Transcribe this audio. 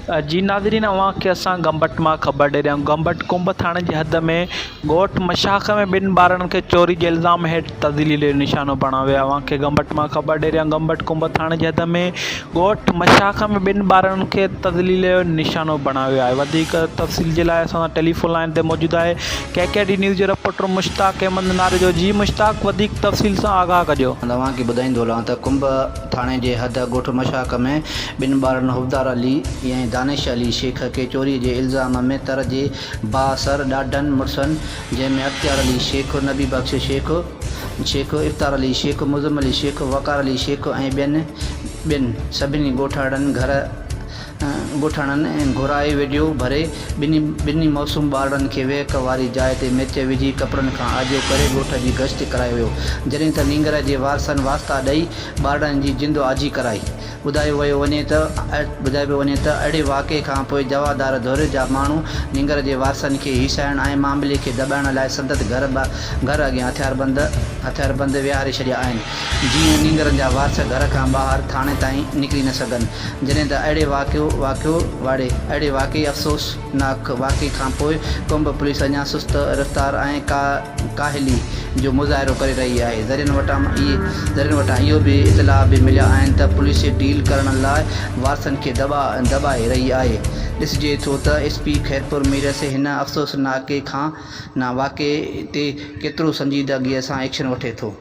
جي ناظرين اوهان کي اسان گمبٽ مان خبر ڏئي رهيا آهيون گمبٽ ڪنب ٿاڻي جي حد ۾ ڳوٺ مشاخ ۾ ٻن ٻارڙن کي چوري جي الزام هيٺ تذليل جو نشانو بڻايو ويو اوهان کي گمبٽ مان خبر ڏئي رهيا آهيون گمبٽ ڪنب ٿاڻي جي حد ۾ ڳوٺ مشاخ ۾ ٻن ٻارڙن کي تذليل جو نشانو بڻايو ويو آهي وڌيڪ تفصيل جي لاء اسان سان ٽيليفون لائين تي موجود آهي ڪي ڪي ڊي نيوز جو رپورٽر مشتاق احمد ناريجو جي مشتاق وڌيڪ تفصيل سان آگاهه ڪجو. اوهان کي ٻڌائيندو هلان ته ڪنب ٿاڻي جي حد ڳوٺ مشاق ۾ ٻن ٻارڙن حبدار علي ۽ دانش علي شيخ کي چوري جي الزام ۾ تر جي بااثر ڏاڍن مڙسن جنهن ۾ اختيار علي شيخ، نبي بخش شيخ، شيخ افطار علي شيخ، مزم علي شيخ، وقار علي شيخ ۽ ٻين ٻين سڀني ڳوٺاڙن گهر ڳوٺاڻن گهرائي ويڊيو ڀري ٻنهي ٻنهي معصوم ٻارڙن کي ويهڪ واري جاء تي مرچ وجهي ڪپڙن کان آجو ڪري ڳوٺ جي گشت ڪرايو ويو جڏهن ته نينگر جي وارثن واسطا ڏئي ٻارڙن جي جند آجي ڪرائي. ٻڌايو ويو وڃي ته ٻڌايو پيو وڃي ته اهڙي واقعي کان پوء جوابدار ڌر جا ماڻهو نينگر جي وارثن کي هيسائڻ ۽ معاملي کي دٻائڻ لاء سندس گهر گهر اڳيان هٿياربند هٿياربند ويهاري ڇڏيا آهن جيئن نينگرن جا وارث گهر کان ٻاهر ٿاڻي تائين نڪري نه سگهن جڏهن ته اهڙي واقعو واقعو واڙي اهڙي واقعي افسوسناڪ واقعي کان پوء ڪنب پوليس اڃا سست رفتار ۽ ڪاهلي جو مظاهرو ڪري رهي آهي ذريعن وٽان ذريعن وٽان اهو به اطلاع به مليا آهن ته پوليس ڊيل ڪرڻ لاء وارثن کي دٻا دٻائي رهي آهي ڏسجي ٿو ته ايس پي خيرپور ميرس هن افسوسناڪ کان واقعي تي ڪيترو سنجيدگي سان ايڪشن وٺي ٿو.